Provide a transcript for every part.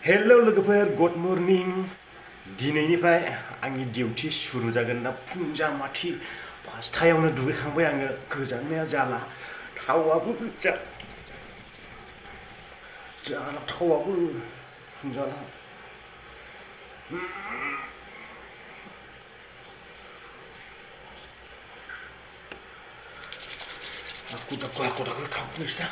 Hello लोगोफोर good morning दिनैनिफ्राय आंनि डिउटि सुरु जागोन दा फुंजा माथि 5टायावनो दुगैखांबाय आङो गोजांनाया जाला थावाबो जाला थावाबो फुंजाला aku takut Mister.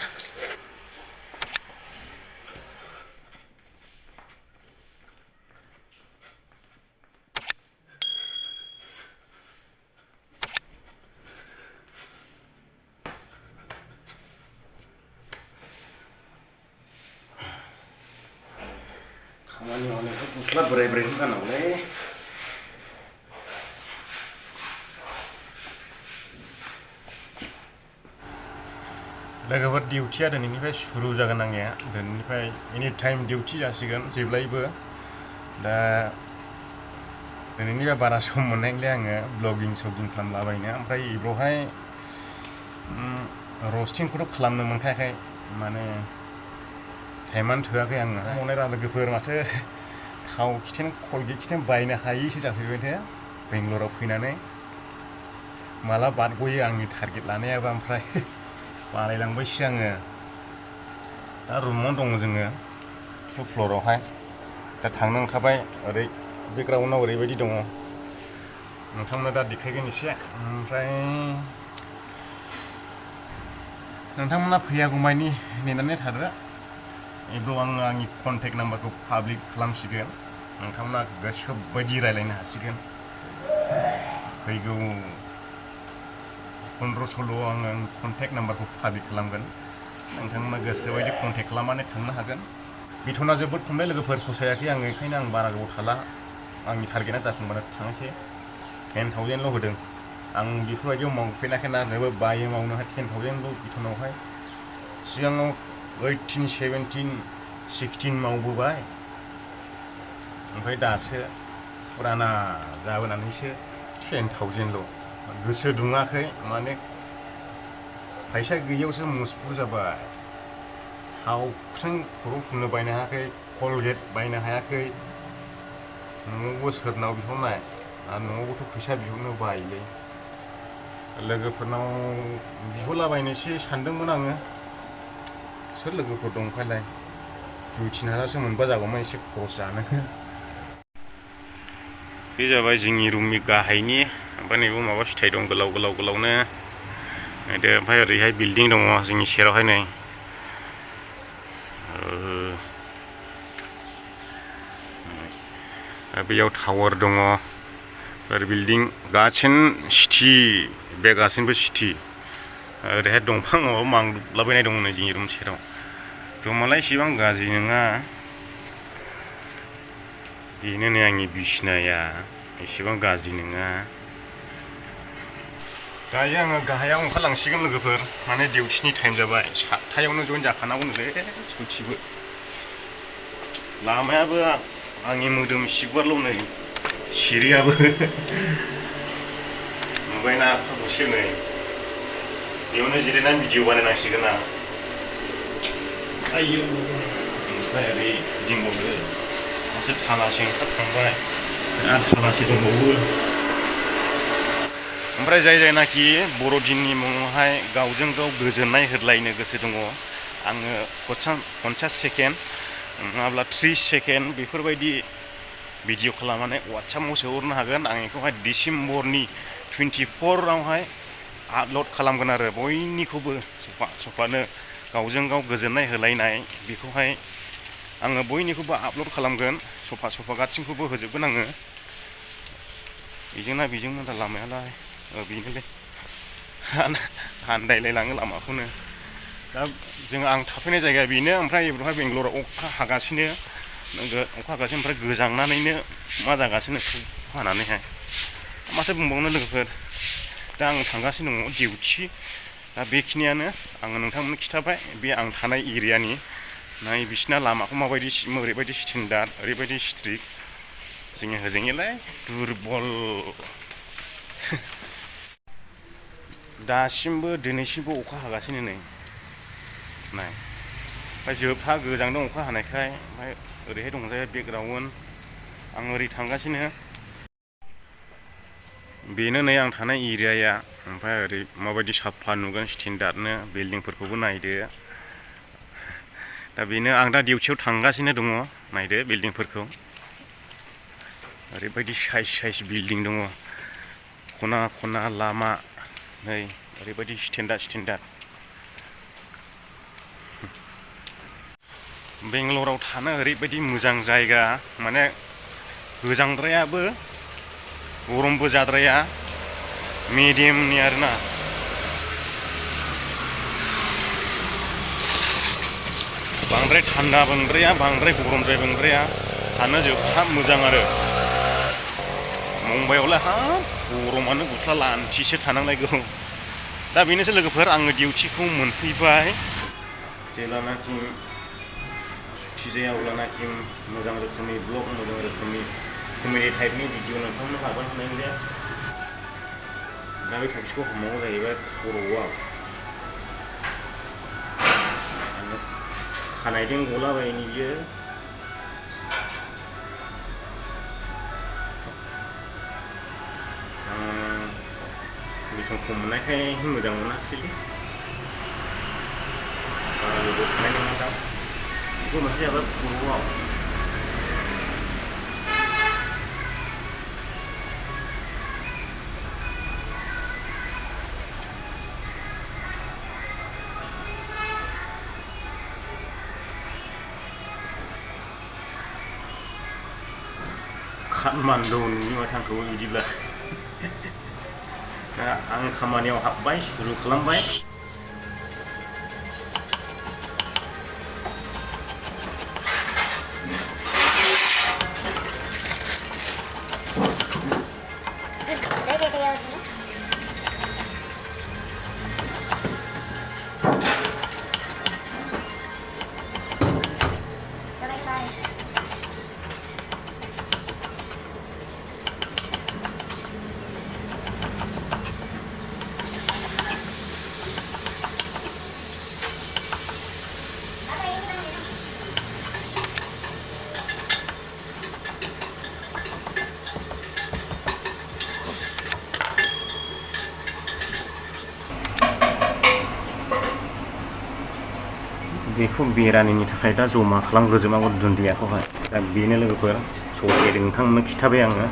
Kamani itu gusla berai-berai kan oleh. लोगोफोर डिउटिया दिनैनिफ्राय सुरु जागोन आंनिया दिनैनिफ्राय एनि टाइम डिउटि जासिगोन जेब्लायबो दा दिनैनिफ्राय बारा सम मोननायलाय आङो ब्लगिं खालामलाबायनो ओमफ्राय बेवहाय रस्टिंखौथ' खालामनो मोनखायाखै माने टाइमानो थोआखै आङो मावनाय लोगोफोर माथो थाव खिथेन कलगेट खिथेन बायनो हायैसो जाफैबायथो बेंगलराव फैनानै माला बारग'यो आंनि टारगेट लानायाबो ओमफ्राय बानायलांबायसो आङो दा रुमावनो दङ जोङो 2 फ्ल'रावहाय दा थांनो ओंखारबाय ओरै बेकग्राउन्डआव ओरैबायदि दङ नोंथांमोना दा देखायगोन एसे ओमफ्राय नोंथांमोना फैयागौमानि नेनानै थादो एब्लाव आङो आंनि कन्टेक्ट नाम्बारखौ पाब्लिक खालामसिगोन नोंथांमोना गोसो बायदि रायलायनो हासिगोन फैगौ 15-16 आङो कन्टेक्ट नाम्बारखौ पाब्लिक खालामगोन नोंथांमोना गोसो बायदि कन्टेक्ट खालामनानै थांनो हागोन बेथना जोबोद खमलाय लोगोफोर फसायाखै आङो ओंखायनो आं बारा गोबाव थाला आंनि टारगेटआ जाफुंबानो थांनोसै 10,000ल' होदों आं बेफोरबायदियाव मावफेराखै ना जोबोद बायो मावनोहाय 10,000ल' बेथनावहाय सिगाङाव 18, 17, 16 मावबोबाय ओमफ्राय दासो फुराना जाबोनानैसो 10,000ल' गोसो दुङाखै माने फैसा गैयियावसो मुसफुर जाबाय थावखौनो खर' फुननो बायनो हायाखै कलगेट बायनो हायाखै न'आवबो सोरनाव बिहरनाय आरो न'आवबोथ' फैसा बिहरनो बायोलै लोगोफोरनाव बिहरलाबायनोसै सानदोंमोन आङो सोर लोगोफोर दंखायलाय 2-3 हाजारसो मोनबा जागौमोन एसे खरस जानो बे जाबाय जोंनि रुमनि गाहायनि ओमफ्राय नैबे माबा फिथाइ दं गोलावनो ओमफ्राय ओरैहाय बिल्डिं दङ जोंनि सेरावहाय नै बेयाव टावार दङ ओरै बिल्डिं गासिनो सिटि बे गासिनोबो सिटि ओरैहाय दंफां माबा मांलाबायनाय दङ नै जोंनि रुम सेराव रुमालाय एसेबां गाज्रि नङा बेनो नै आंनि बिसिनाया एसेबां गाज्रि नङा दायो आङो गाहायाव ओंखारलांसिगोन लोगोफोर माने डिउटिनि टाइम जाबाय 7टायावनो जइन जाखानांगौनोलै सयथिबो लामायाबो आंनि मोदोम सिगुआरल' नै सिरियाबो नुबायना दसे नै बेयावनो जिरायनानै भिडिअ बानायनांसिगोन आं आयौ ओमफ्राय ओरै गिदिंबावदो मोनसे थालासे ओंखारखांबाय आरो थालासे दंबावो ओमफ्राय जायनाखि बर'दिननि मुङावहाय गावजों गाव गोजोननाय होलायनो गोसो दङ आङो 50 सेकेन्ड नङाब्ला 30 सेकेन्ड बेफोरबायदि भिडिअ खालामनानै वाट्सएपआव सोहरनो हागोन आं बेखौहाय डिसेम्बरनि 24आवहाय आपल'ड खालामगोन आरो बयनिखौबो सफानो गावजों गाव गोजोननाय होलायनाय बेखौहाय आङो बयनिखौबो आपल'ड खालामगोन सफा गासिनखौबो होजोबगोन आङो बेजोंमोन दा लामायालाय बेनोलै आन्दायलायलाङो लामाखौनो दा आं थाफैनाय जायगाया बेनो ओमफ्राय बेवहाय बेंगलराव अखा हागासिनो ओमफ्राय गोजांनानैनो मा जागासिनो हानानैहाय माथो बुंबावनो लोगोफोर दा आं थांगासिनो दङ डिउटि दा बेखिनियानो आङो नोंथांमोननो खिथाबाय बे आं थानाय एरियानि नाय बिसिना लामाखौ ओरैबायदि स्टेन्डार्ड ओरैबायदि स्ट्रिक्ट जोंनि होजोंनिलाय दुरबल दासिमबो दिनैसिमबो अखा हागासिनो नै नाय जोबथा गोजांदों अखा हानायखाय ओमफ्राय ओरैहाय दं जाहैबाय बेकग्राउन्ड आं ओरै थांगासिनो बेनो नै आं थानाय एरियाया ओमफ्राय ओरै माबायदि साफा नुगोन स्टेन्डार्डनो बिल्डिंफोरखौबो नायदो दा बेनो आं दा डिउटियाव थांगासिनो दङ नायदो बिल्डिंफोरखौ ओरैबायदि साइज बिल्डिं दङ खना खना लामा नै ओरैबायदि स्टेन्डार्ड बेंगलराव थानो ओरैबायदि मोजां जायगा माने गोजांद्रायाबो गरमबो जाद्राया मिडियामनि आरोना बांद्राय थान्दा बांद्राया बांद्राय गरमद्राय बांद्राया थानो जोबोद मोजां आरो मुम्बाइआवलाय हाब गरमानो गस्ला लानथिसो थानांलायगौ दा बेनोसै लोगोफोर आङो डिउटिखौ मोनफैबाय जेब्लानाखि सुथि जाया अब्लानाखि मोजां रोखोमनि ब्लग मोजां रोखोमनि कमेडि टाइपनि भिडिअ नोंथांनो हगारनो हानाय जाया दा बे टपिकखौ हमनांगौ जाहैबाय खर'आव खानायदों गलाबायनि बियो बेथन खम मोननायखाय मोजां मोनाखिसै बारा गोबाव थानाय नङा दा बेखौ मोनसे जाबाय खर'आव काठमान्डुनि माथो बिदिब्ला दा आं खामानियाव हाबबाय सुरु खालामबाय बेखौ बेरानिनि थाखाय दा जमा खालामग्रोजोबनांगौ दुन्दियाखौहाय दा बेनो लोगोफोर ससे नोंथांमोननो खिथाबाय आङो